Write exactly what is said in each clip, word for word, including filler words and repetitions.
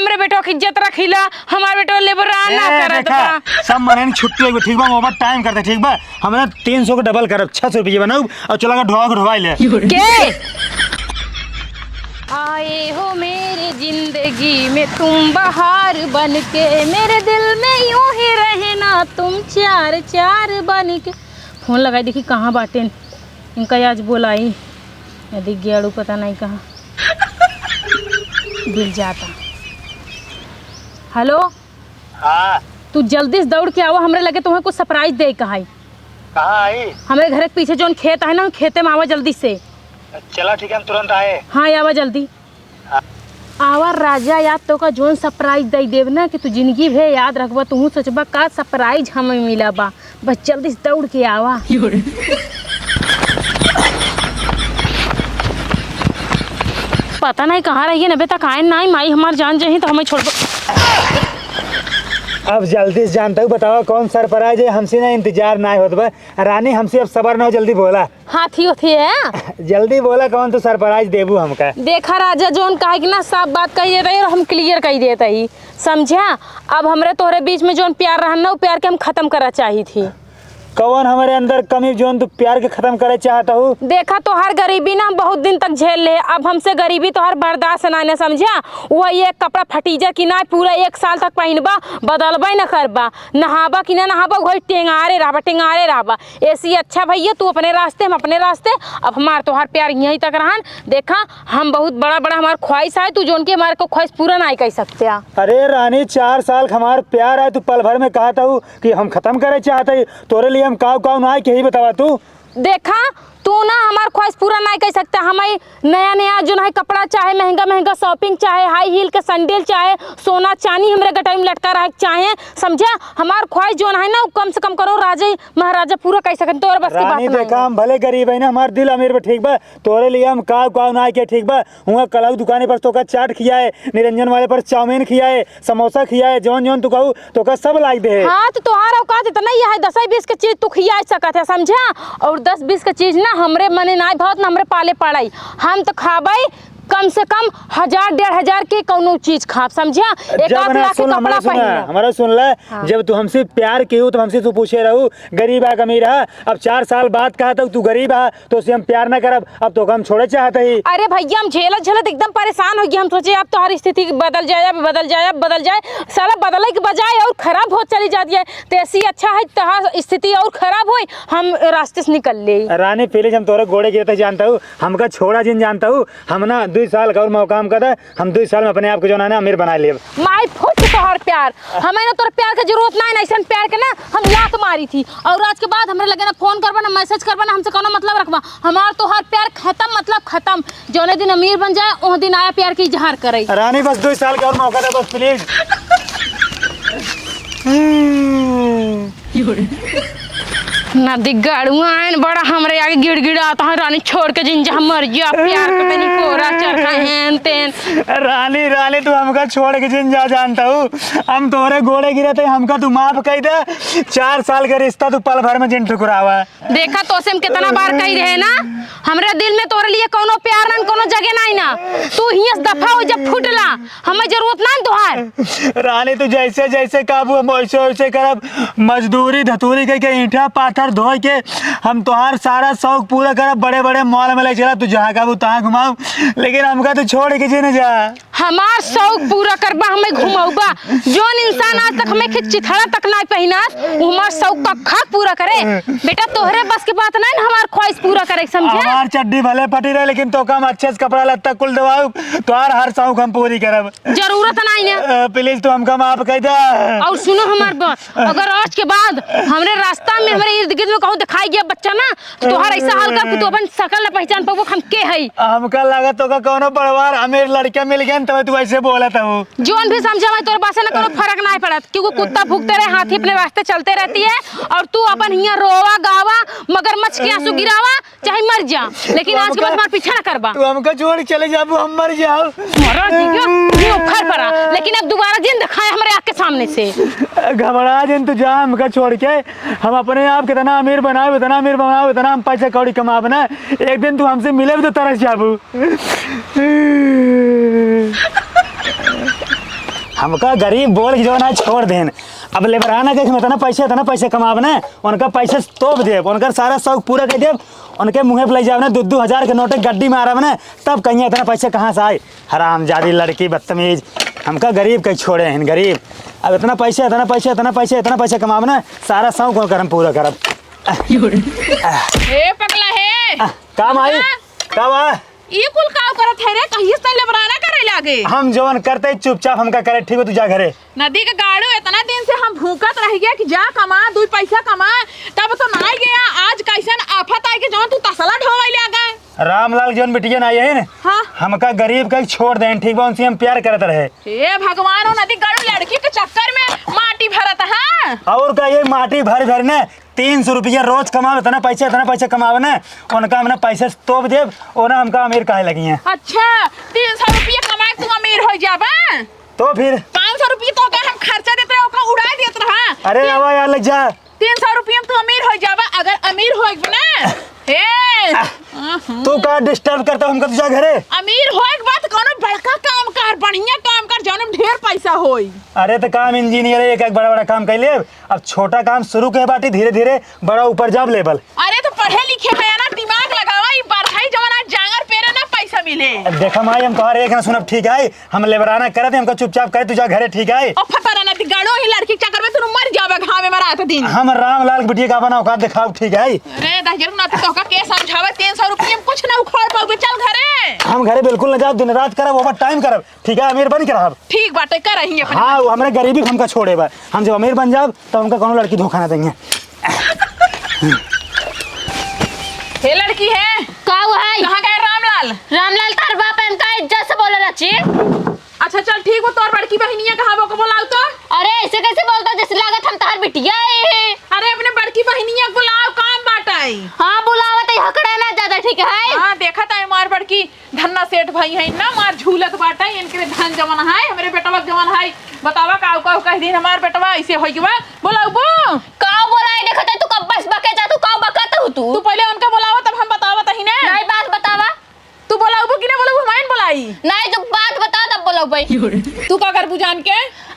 अरे बेटवा की इज्जत रखिला, हमार बेटवा लेबरा ना ए, करत देखा, बा। सब मनई छुट्टी हो गई, ठीक बा, हम ओवर टाइम करते, ठीक बा, हमरा तीन सौ के डबल करब, छह सौ रुपये बनाऊ और चला के ढोआ के ढोवाई ले। के? आए हो मेरे जिंदगी में तुम बहार बन के, मेरे दिल में यूं ही रहना तुम चार चार बन के। फोन लगाई, देखी कहाँ बाटेन, इनका आज बोलाई। यदि गेड़ू पता नहीं कहाँ दिल जाता। हेलो। हाँ। तू जल्दी से दौड़ के आवा, हमरे लगे तुम्हें कुछ सरप्राइज दे कहाई। कहाँ आई? हमरे घर के पीछे जौन खेत है ना, खेते में आवा जल्दी से। चला ठीक है, हम तुरंत आए। हाँ, आवा जल्दी। हाँ। आवा राजा, याद तो का जौन सरप्राइज दे देब ना कि तू जिंदगी भर याद रखबा, तू सोचबा का सरप्राइज हमें मिला बा। बस जल्दी से दौड़ के आवा। पता नहीं कहाँ रहिए, अबे तक आए नहीं, माई हमार जान जाही तो हमें छोड़। अब जल्दी से जानता हूँ, बतावा कौन सरप्राइज है, हमसे ना इंतजार ना होत बा। रानी, हमसे अब सबर ना हो, जल्दी बोला। हाथी उथी है। जल्दी बोला, कौन तू सरप्राइज देबू हमका? देखा राजा, जौन कहे कि ना, साफ बात कही देता ही और हम क्लियर कही देता ही, समझा? अब हमरे तोहरे बीच में जौन प्यार रहन ना, वो प्यार के हम खत्म करा चाहित ही। कौन हमरे अंदर कमी जौन तू प्यार के खत्म करे चाहत हऊ? देखा, तोहार गरीबी ना हम बहुत दिन तक झेल ले, अब हमसे गरीबी तोहार बर्दाश्त ना, ना समझा। वह एक कपड़ा फटीजा कि ना पूरा एक साल तक पहिनबा, बदलबे न करबा, नहाबा कि ना नहाबा, वही टेंगारे रहबा, टेंगारे रहबा। ऐसी अच्छा भैया, तू अपने रास्ते, हम अपने रास्ते। अब हमार तोहार प्यार यहीं तक रहन। देखा, हम बहुत बड़ा बड़ा हमार ख्वाहिश है, तू जौन की हमारे को ख्वाहिश पूरा ना कर सकते। अरे रानी, चार साल का हमार प्यार है, तू पल भर में कहत हऊ कि हम खत्म करे चाहत हई, तोरे लिए हम काऊ काऊ ना के ही बतावा तू। देखा, तू ना हमार ख्वाहिश पूरा ना कर सकता। हमें नया नया जो है कपड़ा चाहे, महंगा महंगा shopping चाहे, high heel के sandal चाहे, सोना चांदी हमरे गटाई में लटका रहे के चाहे, समझा? हमार ख्वाहिश जो है ना, वो कम से कम करो, राजे महाराजा पूरा कर सकन, तोरे बस की बात रानी, नहीं देखा, है। हम भले गरीब है ना, हमार दिल अमीर बा, ठीक बा, तोरे लिए हम काऊ काऊ ना के, ठीक बा। हुआ कलऊ दुकाने पर तोका चाट खियाए, निरंजन वाले पर चाउमीन खियाए, समोसा खियाए, जौन जौन तू कहू तोका सब लाइ दे। हाँ, तो तोहार औकात इतना ही है, दस बीस के चीज तू खिया सकत है, समझा? और दस बीस के चीज ना हमरे मने ना भावत, ना हमरे पाले पड़ाई। हम तो खाबई कम से कम हजार डेढ़ हजार के कौनो चीज खाब, समझा? एक जब आध ना, लाख के सुन, कपड़ा हमारा सुन, पहिनब। हमारा सुन ले, हाँ। जब तू हमसे प्यार किहू तो हमसे तू पूछे रहू गरीब आ अमीर आ। अब चार साल बाद कहा तो तू गरीब आ, तो उसे हम प्यार ना करब, अब तो हम छोड़े चाहत ही। अरे भैया, हम झेलत झेलत एकदम परेशान हो गए। हम सोचे अब तोहार स्थिति बदल जाए, अब बदल जाए, अब बदल जाए। साला बदले के बजाय और खराब होत चली जाती है। तो ऐसी अच्छा है तोहार स्थिति और खराब होई, हम रास्ते से निकल ले। रानी, please, हम तोरे गोड़े गिरते जानता हूँ, हमका छोड़ा जिन जानता हूँ। हम ना दुई साल का और मौका हमका दे, हम दुई साल में अपने आप को जो है ना अमीर बना लेब। माई फुट तोहार प्यार, हमें ना तोर प्यार के जरूरत ना है, ना ऐसन प्यार के ना हम लात मारी थी। और आज के बाद हमरे लगे ना फोन करबा, ना मैसेज करबा, ना हमसे कोनो मतलब रखबा। हमार तोहार प्यार खत्म, मतलब खत्म। जौने दिन अमीर बन जाए, ओह दिन आया प्यार के इजहार करे। रानी, बस दुई साल के और मौका दे, बस please। ना दिगाड़ुआ आयन बड़ा हमरे आगे गिड़गिड़ात है, रानी छोड़ के जिन जा, मर जा, प्यार के तनी कोरा चरखा हेन तेन। रानी, रानी, तू हमका छोड़ के जिन जा जानता हूँ, हम तोहरे गोड़े गिरे थे, हमका तू माफ कर दे। चार साल का रिश्ता तू पल भर में जिन ठुकरावा। देखा, तोसे हम कितना बार कही रहे ना, हमरे दिल में तोरे लिए कौनो प्यार ना, कौनो जगह ना, ना। तू हियां से दफा हो जा, फुटला, हमें जरूरत ना तोहार। रानी, तू जैसे जैसे कहबू, हम वैसे वैसे करब। मजदूरी धतूरी कह के, ईंटा पाथर ढोए के, हम तोहार सारा शौक पूरा करब। बड़े बड़े मॉल में ले चलब, तू जहाँ कहबू तहाँ घुमाऊ, लेकिन हमका तू छोड़ के जे न जा। हमार शौक पूरा करबा, हमें घुमौबा। जौन इंसान आज तक हमें के चिथड़ा तक ना पहिनास, वो हमार शौक का खाक पूरा करे। बेटा, तोहरे बस के बात नहीं ना हमार ख्वाहिश पूरा करे, समझे? हमार चड्डी भले फटी रहे, लेकिन तोका हम अच्छे से कपड़ा लत्ता कुल दवाऊ, तोहार हर शौक हम पूरी करब। जरूरत नहीं है। अ, please, तू हमका माफ कर दे। और सुनो हमार बात, अगर आज के बाद हमरे रास्ता में, हमरे इर्द गिर्द में कहूँ दिखाई गया बच्चा ना, तो तोहार ऐसा हाल कर कि तू अपन शकल न पहचान पाबो, हम के हई। हमका लागत तोका कौनो बड़वार अमीर लड़का मिल गया, तब तू ऐसे बोलत हऊ। जौन भी समझा, मैं तोरे बात से ना कोनो फर्क ना पड़त, क्योंकि कुत्ता भूकते रहे, हाथी अपने रास्ते चलते रहती है, और तू अपन हियां रोवा गावा, मगरमच्छ के आंसू गिरावा, चाहे मर जा, लेकिन आज के बाद हमार पीछा ना करबा। तू हमका छोड़ चले जाबू, हम मर जाओ। मरो ठीक है, मुंह उखड़ पड़ा, लेकिन अब दोबारा जिन दिखाए हमरे आँख के सामने से। घबरा जिन, तू जा हमका छोड़ के, हम अपने आप कितना अमीर बनाओ, इतना अमीर बनाओ, इतना हम पैसा कौड़ी कमाब ना, एक दिन तू हमसे मिले भी तो तरस जाबू। हमका गरीब बोल के जौन आज छोड़ देन। अब लेबराना के हम इतना पैसे, इतना पैसे कमाब ने, उनका पैसे तोप देब, उनकर सारा शौक पूरा कर देब, उनके मुँहे पे ले जाब ने, दो दो हजार के नोटे गड्डी मारब ने, तब कहिए इतना पैसे कहाँ से आए? हरामजादी लड़की बदतमीज, हमका गरीब कहीं छोड़े हैं, गरीब। अब इतना पैसे, इतना पैसे, इतना पैसे, इतना पैसे कमाब ने, सारा शौक ओकर हम पूरा करब। हे पगला हे। आ, का माई? हाँ? का बा? ई कुल काव करत है रे? कहिए से लेबराना करे लागे। हम जवन करते चुपचाप हमका करे, ठीक हो, तू जा घरे। नदी के गाड़ू, इतना दिन से हम भूखत रह गया कि जा कमा, दुई पैसा कमा, तब तो ना गया। आज कैसन आफत आए के जवन तू तसला ढोवे लागे। रामलाल जवन बिटिया ना आई है ना, हाँ। हमका गरीब का छोड़ देन, ठीक बा, उनसे हम प्यार करत रहे। हे भगवान, ओ नदी गाड़ू लड़की के चक्कर में माटी भरत है। और का, ये माटी भर भर ने तीन सौ रुपया रोज कमावे, इतना पैसा, इतना पैसा कमावे ने, उनका हमने पैसे तोप देब, वो ना हमका अमीर काहे लगी हैं। अच्छा, तीन सौ रुपया कमाए तू अमीर हो जाबा? तो फिर? पाँच सौ रुपया तो का हम खर्चा देत रहे, ओका उड़ा देत रहा। अरे तीन आवा यार, लग जा। तीन सौ रुपया में तू अमीर हो जाबा, अगर अमीर हो ना। हे। तू का डिस्टर्ब करता हमका, तू जा घरे। अमीर होए के बाद कोनो बड़का काम कर, बढ़िया काम कर, जौन में ढेर पैसा होई। अरे तो काम इंजीनियर है, एक एक बड़ा बड़ा काम कर ले। अब छोटा काम शुरू के बाटी, धीरे धीरे बड़ा ऊपर जाब लेबल। अरे तो पढ़े लिखे में ना दिमाग लगावा, ई बरहई जवन आज जांगर पेरे ना पैसा मिले। अब देखा माई, हम तोहार एक ना सुनब, ठीक है? हम लेबराना करत है, हमका चुपचाप करे, तू जा घरे, ठीक है? ओ फतरा ना दिगाड़ो, ही लड़की के चक्कर में तू मर जाबे घामे में रात दिन। हम रामलाल के बिटिया का बना औकात दिखाओ, ठीक है? अरे दहजर ना तो का के समझावे, तीन सौ रुपये में कुछ ना उखाड़ पाओगे, चल घरे। हम घरे बिल्कुल ना जाब, दिन रात करब, ओवर टाइम करब। ठीक है, अमीर बन के रहब। ठीक बाटे, कर रही अपने। हाँ, वो हमरे गरीबी हमका छोड़े बा। हम जब अमीर बन जाब, तब हमका कोनो लड़की धोखा ना देंगे। हे लड़की है। का हुआ है? कहाँ गए रामलाल? रामलाल तार बाप है, हमका इज्जत से बोले रची। अच्छा चल ठीक हो, तोर बड़की बहिनिया कहाँ बा, ओके बुलाओ तो। अरे ऐसे कैसे बोलता, जैसे लागत हम तार बिटिया है। अरे अपने बड़की बहिनिया के बुलाओ, काम बाटे। हाँ बुलावत है, हकड़ा ना ज्यादा, ठीक है? हाँ देखत है मार बड़की धन्ना सेठ भाई है ना, मार झूलत बाटे, इनके धन जवन है, हमरे बेटवा के जवन है, बतावा काऊ काऊ कह दिन हमार बेटवा ऐसे हो गवा, बोलाउबो? काऊ बोलाई, देखत है तू कब बस बके जा, तू काऊ बकत हो तू? तू पहले उनका बोलावा, तब हम बतावा तही ने। नहीं, बात बतावा। तू बोलाउबो कि ना बोलाउबो, हम आइन बोलाई। नहीं, जब बात बता तब बोलाउबे। तू का करबू जान के?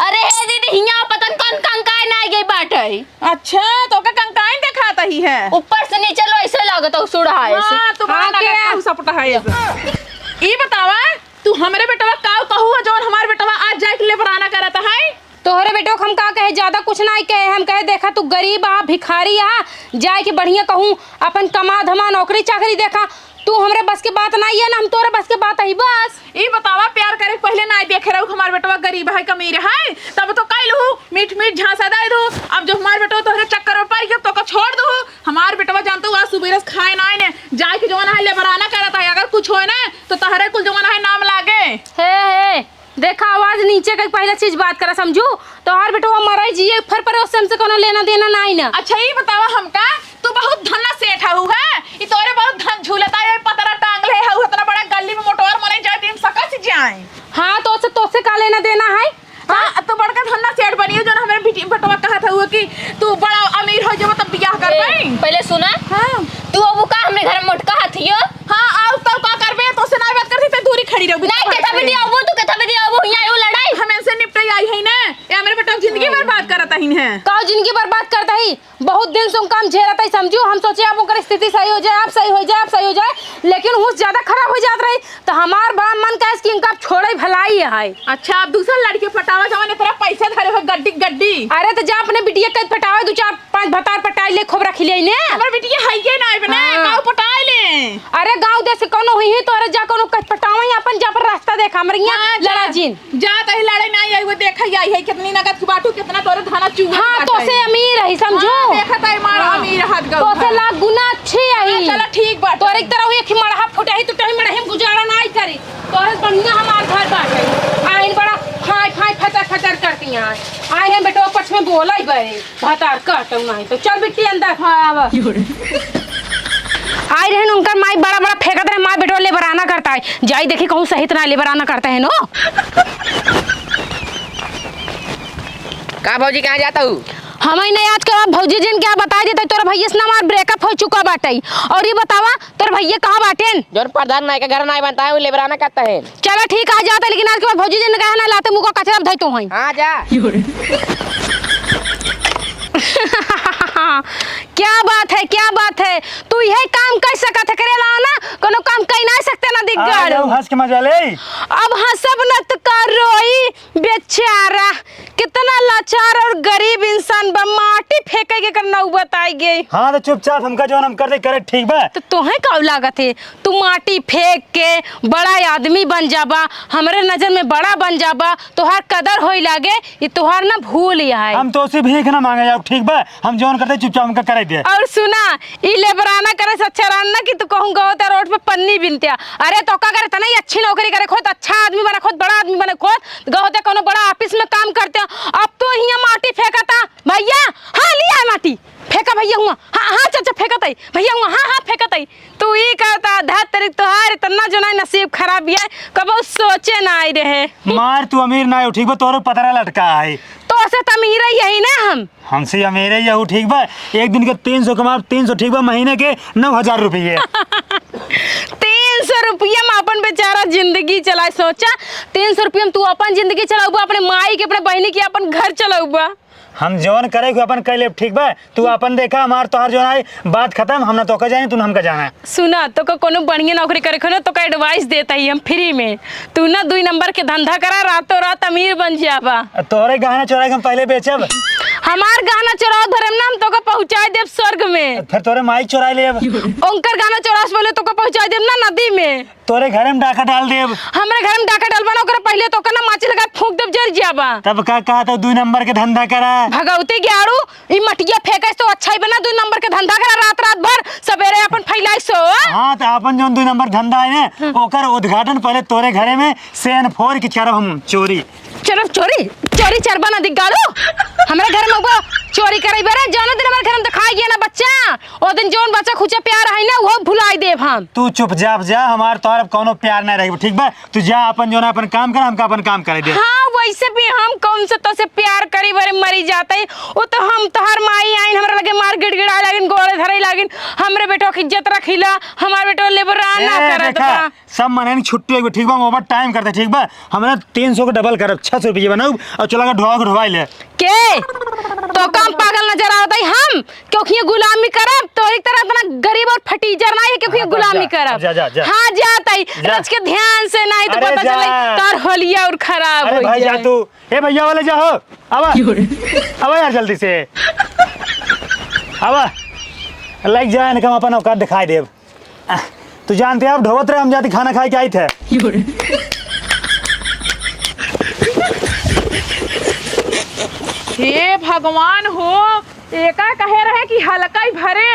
अरे हे दीदी, हियाँ पतन कौन कंकाई ना गई बाटे। अच्छा, तो का कंकाइन देखात ही है? ऊपर से नीचे लो ऐसे लागत हो, सुड़हाए से। हाँ, तुम्हारा हाँ, नगद क्या? का सपटा है ऐसे। ई बतावा, तू हमरे बेटवा काऊ कहू है, जौन हमार बेटवा आज जाए के लेबराना करत है? तोहरे बेटवा के हम का कहे, ज्यादा कुछ ना कहे। हम कहे, देखा, तू गरीब आ, भिखारी आ, जाए के बढ़िया कहूँ, अपन कमा धमा, नौकरी चाकरी देखा। तू हमरे बस के बात ना, ये ना हम तोरे बस के बात है बस। ई बतावा, प्यार करे के पहिले ना देखे रहू, हमार बेटवा गरीब है, कमीर है, तब तो कह लू, मीठ मीठ झांसा दे दू। अब जो हमार बेटवा तोहरे चक्कर में पड़ गया, तो का छोड़ दू। हमार बेटवा जानत हूँ, आज सुबेरे से खाए ना आए ने, जाए के जवन है लेबराना करत है, अगर कुछ होए ना तो तहरे कुल जवन है नाम लागे। हे, हे, देखा आवाज नीचे के, पहले चीज बात करा समझू, तोहार बेटवा मरे जिए फर पर उससे हमसे कोनो लेना देना ना ही ना। अच्छा ई बतावा हमका, तू बहुत धन्ना सेठ हऊ है, ई तोरे बहुत धन झूलता है, पतरा टांग ले हऊ, इतना बड़ा गली में मोटोर मरे जाए, दिन सकस जाए। हाँ, तो से, तो से का लेना देना है? हाँ, तू बड़का धन्ना सेठ बनियो, जौन हमरे बेटी, बेटवा कहत हउए कि तू बड़ा अमीर हो जब तब बियाह करबे। ए, पहले सुना। हाँ। तू अब का हमरे घर में मोटका हाथियो? हाँ, आउ तब का करबे? तो से ना बात करती, तो दूरी खड़ी रहबे। नहीं, केथा बेटी आबो, तू केथा बेटी आबो, हियाँ आयो लड़ाई। हम इनसे निपटे आई है ना, ये हमरे बेटा की जिंदगी बर्बाद करत ही है। का जिंदगी बर्बाद करत ही? बहुत दिन से उनका हम झेलत हई समझू, हम सोचे अब उनकर स्थिति सही हो जाए, अब सही हो जाए, अब सही हो जाए, लेकिन हुस ज्यादा खराब हो जात रही, तो हमार बड़ा मन कहे कि इनका अब छोड़े भलाई है। अच्छा, अब दूसर लड़के पटावा, जवन इतना पैसा धरे हो गड्डी गड्डी। अरे तो जा अपने बिटिया के पटावे, दो चार पांच भतार पटाई ले, खूब रख ले ने। हमर बिटिया है ये ना बने, हाँ। गाँव पटाई ले। अरे गाँव देश से कौनो हुई ही, तोरे जा कौनो कच पटावे, अपन जा पर रास्ता देखा, हमरे यहाँ हाँ, जा। लड़ा जिन। जा तही लड़े ना आई, वो देखा आई है, कितनी नगद की बाटू, कितना तोरे धना चुआ हाँ, बाटे। तो से अमीर है, समझो। हाँ, देखा ताई मार हाँ। अमीर हाथ गऊ तो से है। लाख गुना अच्छी हाँ, आई। चला ठीक बाटे। तोरे एक तरह हुई कि मड़हा फुटही, टूटही मड़ही में गुजारा ना आई करी। तोरे बढ़िया हमार घर बाटे। आइन बड़ा फाई, फाई, फचर, फचर करती हैं। आए हैं बेटवा पक्ष में बोला ही बे। भतार कहतऊ नहीं तो चल बिट्टी अंदर। हाँ, आवा। आई रहन उनकर माई बड़ा बड़ा फेंकत रहे, माँ बेटवा लेबराना करता है, जाई देखी कहूँ सहित ना लेबराना करता है नो। का भौजी कहाँ जाता हूँ? हम ही नहीं आज के बाद भौजी जिन के बताइ देते, तोर भैया से ना हमार breakup होइ चुका बाटे। और ई बतावा, तोर भैया कहाँ बाटेन? जौन प्रधान नाई के घर नाई बनता है, वो लेबराना करता है। चला ठीक, आ जाता, लेकिन आज के बाद भौजी जिन कहे ना लाते मुँह का कचरा धइतो हैं। हाँ, जा। क्या बात है, क्या बात है। तू यही काम कइ सकत है, करे लाओ ना, कोनो काम कइ नाहीं सकते ना आ दिग्गज। जाओ, हँस के मजा ले। अब हँसब न त का रोई, बेचारा, कितना लाचार और गरीब इंसान बा, माटी फेंके के कर नौबत आइ गई। हाँ, तो चुपचाप हमका जौन हम कर दे, करे, ठीक बा? तो तोहे का लागत है, तू माटी फेंक के बड़ा आदमी बन जाबा, हमरे नजर में बड़ा बन जाबा, तोहार कदर होई लागे, ये तोहार ना भूल ही है। हम तोसे भीख ना माँगे जाब, ठीक बा? हम जौन करते चुपचाप हमका करे दे। और सुना, ई लेबराना करे से अच्छा रहन ना कि तू कहूँ गवत रोड पे पन्नी बिनत्या। अरे तोका अगर इतना ही अच्छी नौकरी करे खोत, अच्छा आदमी बने खोत, बड़ा आदमी बने खोत, गवत कौनो बड़ा office में काम करत्या। अब तो हियाँ माटी फेंकता, भैया, हाँ लिया है माटी, फेंका भैया हुआ, हाँ, हाँ चाचा फेंकत है, भैया हुआ, हाँ, हाँ फेंकत है। तू ई कहता, धत तेरी तोहार इतना जो ना नसीब खराब है, कबो सोचे ना आई रहे। मार तू अमीर ना हो, ठीक बा, तोरो पतरा लटका है। तो से त अमीर ही यही ना हम। हमसे अमीर ही यहू, ठीक बा, एक दिन के तीन सौ कमाब, तीन सौ ठीक बा, महीने के नौ हजार रुपये। तीन सौ रुपया में अपन बेचारा जिंदगी चलाए, सोचा, तीन सौ रुपया में तू अपन जिंदगी चलाउबा, अपने माई के, अपने बहिनी के, अपन घर चलाउबा। हम जौन करे के अपन कइ लेब, ठीक बा? तू अपन देखा, हमार तोहार जौन आई, बात खतम, हम ना तोका जानी, तू ना हमका जाना। सुना, तोका कोनो बढ़िया नौकरी करे के हो ना, तोका advice देत ही हम free में। तू ना दुई नंबर के धंधा करा, रातों रात अमीर बन जाबा। आ तोहरे गहना चोराइ के हम पहिले बेचब। हमार गहना चोराव धरम ना, हम तोका पहुँचाइ देब स्वर्ग में। फिर तोहरे माई चोराइ लेब। उनकर गहना चोराव से पहिले तोका पहुँचाइ देब ना नदी में। तोरे घरे में डाका डाल देब। हमरे घरे में डाका डालबा ना, ओकरे पहिले तोका ना माचिस लगा फूंक देब, जर जाबा। तब का कहा तो दुई नंबर के धंधा करा। भगवती ग्यारू, ई मटिया फेंके से तो अच्छा ही बना, दुई नंबर के धंधा करा, रात रात भर सबेरे अपन फैलाई सो। हाँ, तो अपन जौन दुई नंबर धंधा है ना, हम्म। ओकर उद्घाटन पहिले तोरे घरे में सेन फोर के करब हम चोरी। चलो चोरी, चोरी चरबा ना दिग्गाड़ू। हमरे घर में वो चोरी करे बरे, जौन दिन हमरे घर में दिखाई गया ना बच्चा, ओ दिन जौन बच्चा खुचे प्यार है ना, वो भुलाई देब हम। तू चुपचाप जा, हमार तोहर अब कौनो प्यार ना रही, ठीक बा? तू जा अपन जौन अपन काम कर, हमका अपन काम करे दे। हाँ, वैसे भी हम कौन से तो से प्यार करी बरे मरी जाते ही। वो तो हम तोहर माई आइन, हमरा लगे मार गिड़गिड़ाए लागिन, गोड़े धरे लागिन, हमरे बेटो की इज्जत रखीला, हमार बेटो लेबरा ना ए, करत देखा, बा। सब मनई छुट्टी हो गई, ठीक बा? हम overtime करते, ठीक बा? हमरे तीन सौ के double करब, छह सौ रुपये बनाउब और चला के ढोआ के ढोआई ले। के? तो काम पागल नजर आवत है हम? क्योंकि ये गुलामी करब, तोरी तरह इतना गरीब और फटीचर नहीं है, क्योंकि ये हाँ, तो गुलामी जा, करब। जा, जा, जा। हाँ, जात है। जा। रच के ध्यान से नहीं तो अरे पता जा। चले तार होलिया और खराब अरे हो भाई, जा जाए। तू। ए भैया वाले जा हो। आवा। आवा यार जल्दी से। आवा। लाइक जा, इनका हम अपन औकात दिखाई देब। आ, तू जानते हैं, आप ढोवत रहे, हम जाती खाना खाए के आई थे। हे भगवान हो, एका कहे रहे कि हल्का ही भरे,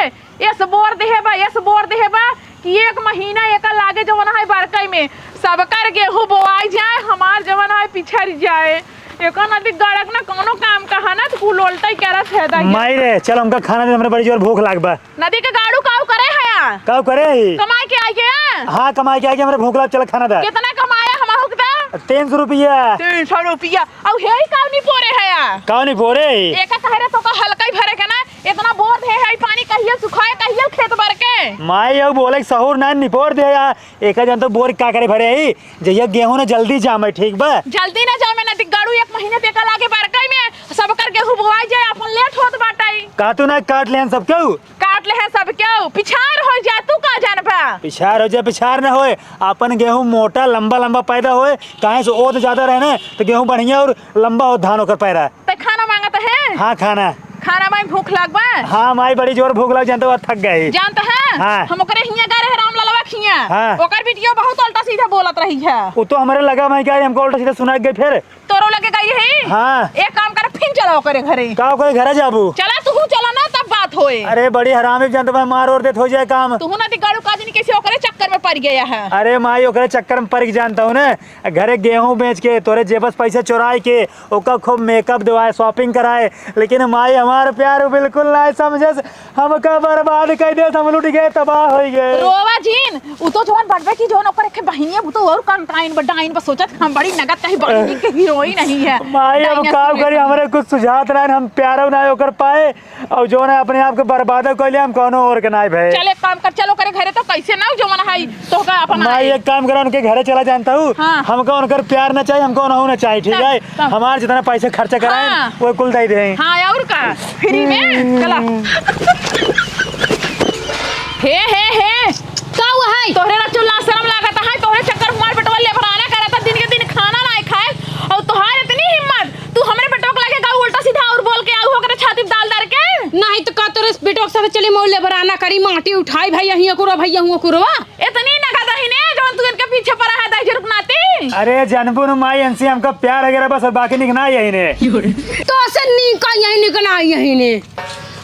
एस बोर देहे बा, एस बोर देहे बा कि एक महीना एका लागे जवन है बरकई में, सबकर गेहूं बोआई जाए, हमार जवन है पिछड़ जाए। एका नदी गड़क ना कौनो काम कहा ना, तो कुल उल्टा ही करत है दाई। माई रे, चल हमका खाना दे, हमरे बड़ी जोर भूख लाग बा। नदी के गाड़ू काऊ करे है? काऊ करे है? कमाए के आई के? हाँ, कमाए के आई के, हमरे भूख लाग, चल खाना दे। कितना कमाया हमार हुक दे? तीन सौ रुपया। तीन सौ रुपया। अउ हे ही काऊ नहीं पोरे है? काऊ नहीं पोरे है? एका कह रहे तो का हल्का ही भरे के ना, इतना बोर दे है, पानी कहियल सुखाए, कहियल खेत भर के। माई, अब बोले के सहूर ना, निपोर दे या। एका जन तो बोर का करे भरे ही, जहिया गेहूं ना जल्दी जामे, ठीक बा? जल्दी ना जामे ना, दिग्गाड़ू एक महीने ते का लागे बरकई में, सबकर गेहूं बोआई जाए, अपन लेट होत बाटई। का तू ना काट लेहन सब केहू? काट लेहन सब केहू, पिछार हो जा, तू का जानबा? पिछार हो जा, पिछार ना होए, अपन गेहूं मोटा लंबा लंबा पैदा होए, काहे से ओत ज्यादा रहने, तो गेहूं बढ़िया और लंबा हो धान ओकर पैरा। ते खाना मांगत है? हाँ, खाना। खाना माई भूख लाग बा? हाँ, माई बड़ी जोर भूख लाग, जानते हो, थक गई। जानत है? हाँ। हम ओकरे हियां गए रहे राम ललवा खिया। हाँ। ओकर बिटिया बहुत उल्टा सीधा बोलत रही है। वो तो हमरे लगा माई क्या, हमको उल्टा सीधा सुनाई गई फिर। तोरो लगे गई रही? हाँ। एक काम कर, फिर चला ओकरे घरे। का ओकरे घरे जाबू? चला, तू चला ना, तब बात होए। अरे बड़ी हरामी, जानते भाई, मार और देत हो जाए काम। तू ना दिगाड़ू का जनी के से ओकरे चक्कर में पड़ गया है। अरे माई, ओकरे चक्कर में पड़ के जानता हूँ ना, घरे गेहूं बेच के, तोरे जेबस पैसा चुराए के, ओका खूब makeup दिवाए, shopping कराए, लेकिन माई हमार प्यार बिल्कुल ना समझस, हमका बर्बाद कर दे, हम लुट गए, तबाह हो गए। रोवा जिन, उ तो जवन बड़वे की जवन ओकर एक बहिनिया, उ तो और कंकाइन बा, डाइन बा, सोचत हम बड़ी नगद कहीं बड़ी नीक हीरोइन नहीं है। माई, अब डाइन काम करी, हमारे कुछ सुझात रहे, हम प्यारो ना ओकर पाए, और जौन है अपने आप के बर्बादो कइले, हम कौनो और के नाई भए। चल एक काम कर, चल ओकरे घरे तो कैसे ना जौन है तोहका अपन माई, आए। एक काम करा, उनके घरे चला जानता हूँ। हाँ। हमका उनकर प्यार ना चाहिए, हमका उनहु ना चाहिए, ठीक तब, है? तब। हमार जितना पैसा खर्चा कराए, हाँ। वो कुल दे दे। हाँ, और का? Free में? चला। हे, हे, हे। का हुआ है? तोहरे ना चुल्ला शर्म लागत है, तोहरे चक्कर हमार बेटवा लेबराना करत है, दिन के दिन खाना ना खाए, और तोहार इतनी हिम्मत, तू हमरे बेटवा के लगे का उल्टा सीधा और बोल के आऊ हो, ओकरे छाती पे दाल दर के? नहीं तो का तोरे बेटवा के साथ चली मऊ लेबराना करी, माटी उठाई, भैया हियाँ कुरो, भैया हुआँ कुरो। इतनी नगद ही ने, जौन तू इनके पीछे पड़ा है, दहिजर के नाती। अरे जनबू न माई, इनसे हमका प्यार वगैरह बस, और बाकी निक ना यही ने। तो से नीक यही निक ना यही ने।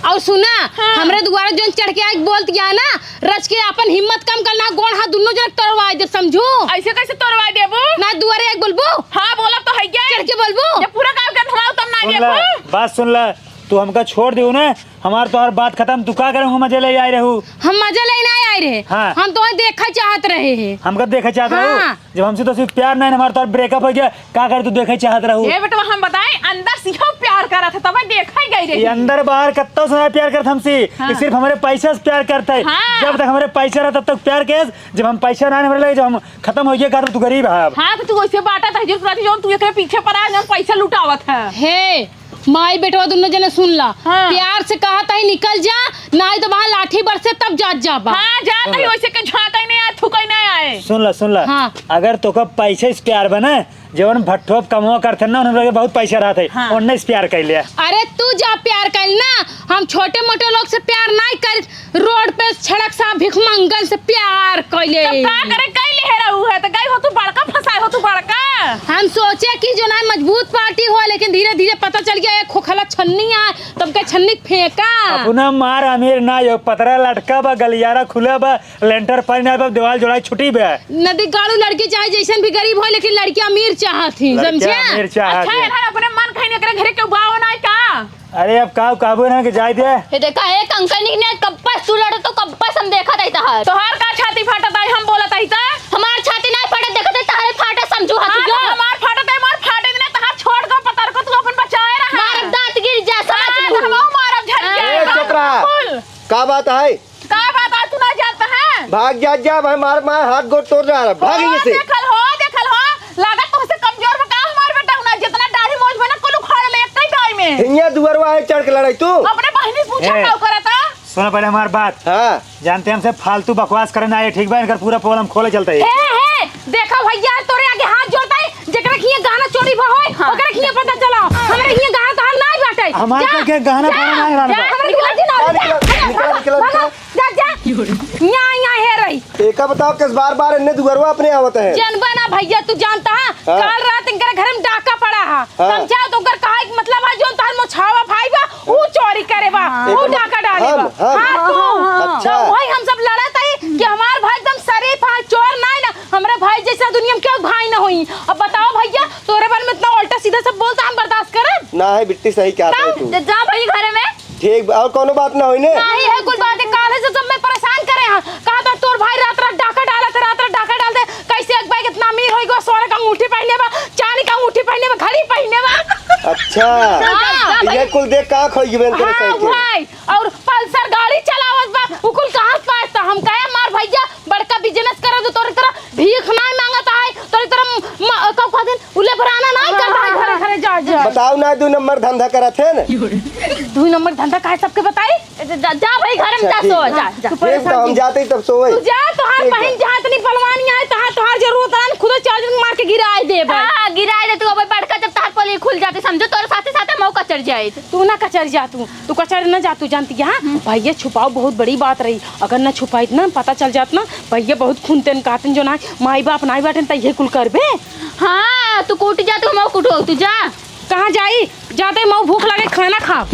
और सुना, हाँ। हमरे दुआरे जौन चढ़ के आइके बोलत गया ना, रच के आपन हिम्मत कम कर ना, गोड़ हाथ दुन्नो जने तोड़वाइ देब, समझू? ऐसे कैसे तोड़वाइ देबू? ना दुआरे आइके बोलबू? हाँ, बोलब तो है क्या? चढ़ के बोलबू? जब पूरा गाँव के धमाऊ तब ना सुन ले, देखू। बात सुन ले, तू हमका छोड़ देऊ ना, हमार तोहार बात खतम, तू का करे हुआँ मजे ले आए रहू? हम मजे ले ना आए रहे। हाँ। हम तोहे देखा चाहत रहे हैं। हमका देखे चाहत रहू? हाँ। जब हमसे तो सिर्फ प्यार नहीं, हमार तोहार breakup हो गया, का करे तू देखे चाहत रहू? ए बेटवा, हम बताएं, अंदर से इहो प्यार करत है, तबे देखे गई रही। ये अंदर बाहर कत्तो से ना प्यार करत हमसे, हाँ। ये सिर्फ हमरे पैसा से प्यार करत है। हाँ। जब तक हमरे पैसा रहा तब तक प्यार के, जब हम पैसा ना हमरे लगे, जब हम खतम हो गया, का तू गरीब है अब। हाँ, तो तू वैसे बाटा तहजीर करत है, जौन तू एकरे पीछे पड़ा है, जौन पैसा लुटावत है। हे, माई बेटवा दुन्नो जने सुन ला। हाँ। प्यार से कहत ही निकल जा, नाहीं तो वहाँ लाठी बरसे तब जात जाबा। हाँ, जात ही वैसे के झाँकई नहीं आए, थूकई नहीं आए। सुन ला, सुन ला। हाँ। अगर तोका पैसे से प्यार बने, जवन भट्ठो पे कमवा करथे ना, उन्हें लगे बहुत पैसा रहत है, हाँ। उन्हें से प्यार कर लिया। अरे तू जा प्यार कर ना, हम छोटे मोटे लोग से प्यार नहीं कर, रोड पे सड़क सा भिखमंगन से प्यार कैले। तब का करे, कैले है रहू है, तो गई हो तू बड़का, फंसाए हो तू बड़का। हम सोचे कि जो ना मजबूत पार्टी हो, लेकिन धीरे धीरे पता चल गया, एक खोखला छन्नी आए, तब के छन्नी फेंका। अपना मार अमीर ना यो, पतरा लटका बा, गलियारा खुला बा, लेंटर पानी ना बा, दीवार जोड़ाई छुट्टी बा। नदी गाड़ू लड़की चाहे जैसन भी गरीब हो, लेकिन लड़की अमीर चाहत ही, लड़किया समझे? अमीर चाहत अच्छा, है। इन्हें अपने मन कहीं एकरे घरे के बाव ना का? अरे अब काऊ कहबो ना कि जाए दे। ये देखा, ए कंकनी ने कब्बस तू लड़े तो कब्बस हम देखत हई तहार। तोहार का छाती फाटत आई, हम बोलत हई त? हमार छाती नाहीं फाटत, देखत हई तहारे फाटत समझू हाथ हाँ, जो। तो हमार फाटत है, हमार फाटे ने तहार छोड़ दो पतर को, तू अपन बचाए रहा। मारब दांत गिर जा, समझ हाँ, लू। तो हम मारब झड़ हाँ। के। ए, चुप रहा। कुल। का बात है? का बात आज तू ना जानता है? भाग जा, जा भाई, मार, मार, हाथ गोड़ तोड़ रहा है, भाग ओ, यहाँ से। देखल हो, देखल हो, लागत तुमसे कमजोर बा का हमार बेटा, ना जितना दाढ़ी मोछ बना कुल उखाड़ ले एक ही दाई में। हियाँ दुअरवा है चढ़ के लड़ाई तू। अपने बहिनी पूछा ए, का करता? सुना पहले हमार बात। हाँ। जानते हमसे फालतू बकवास करे ना आए, ठीक बा? इनकर पूरा पोल हम खोले चलते हैं। हे, हे, देखा भैया, तोरे आगे हाथ जोड़ता है, जेकरा के हियाँ गहना चोरी भा होय, हाँ। ओकरा के हियाँ पता चला। हमरे हियाँ गहना तोहार नाई बाटे। हमार जा, के गहना जा, पहना है, जा, रानी का। हमरे दुआर से ना जा, निकल, जा, निकल, निकल, भागा, निकल। जा, जा। यहाँ, यहाँ है रही। एका बताओ, किस बार बार इन्ने दुअरवा अपने आवत है? जनबा ना भैया, तू जानता है, हाँ। काल रात इनकर घर में डाका पड़ा है। हाँ। समझा? तो ओकर कहा एक मतलब है, जो तोहार मोछावा भाई बा, ऊ चोरी करे बा, हाँ। ऊ एकर डाका डाले हम, बा। हम। हाँ, तू। अच्छा। तो वही हम सब लड़त हई कि हमार भाई एकदम शरीफ है, चोर नाई ना। हमरे भाई जैसा दुनिया में केहू भाई ना होई। अब बताओ भैया, तोरे बारे में इतना उल्टा सीधा सब बोलता, हम बर्दाश्त करब? ना है बिट्टी, सही कहत है तू। जा, जा भाई घरे में। ठीक बा, और कौनो बात ना होई ने? नाही है कुल बात, काल्हे से सब में परेशान करे हैं। कहा था तोर भाई रात रात डाका डालत है, रात रात डाका डालत है। कैसे एक भाई इतना अमीर होई गो, सोने का अंगूठी पहने बा, चांदी का अंगूठी पहने बा, घड़ी पहने बा। अच्छा, हाँ। ये कुल देख का खोई गए तेरे हाँ, साइकिल। भाई। और पल्सर गाड़ी चलावत बा, उ कुल कहाँ से पाए? तो हम कहे, "मार भैया, बड़का business करे तो तोरी तरह भीख नाई मांगत आए, तोरी तरह म-, म-, का कहत हैं, उले भराना नाई हाँ, करत हाँ, आए।" घरे, घरे जा, जा। बताओ ना, दू नंबर धंधा करत है ना। दू नंबर धंधा काहे सबके बताई? जा, जा, जा भाई, घर में अच्छा, जा, ठीक सो, बा। जा, जा। तू ठीक बा, परेशान हम मत जाते ही तब सोए। तू जा, तोहार ठीक बा। बहिन जहाँ इतनी पलवानी आए, तहाँ तोहार जरूरत है ना, खुद चार जन मार के गिराए देबे। हाँ, हाँ, गिराए दे तू, अब बड़का जब तोहार पोली खुल जाते, समझो, तोरे साथे साथे मऊ कचर जाए। तू ना कचर जा, तू। तू कचर न जा, तू जानती है, हाँ? हम्म। भैया छुपाओ, बहुत बड़ी बात रही। अगर न छुपाइत ना, पता चल जात ना, भैया बहुत खूनतेन कातिन जो ना, माई बाप नाई बाटेन, त इहे कुल करबे। हाँ, तू कूट जा, तू मऊ कुटो, तू जा। कहाँ जाई? जाते मऊ भूख लगे, खाना खा।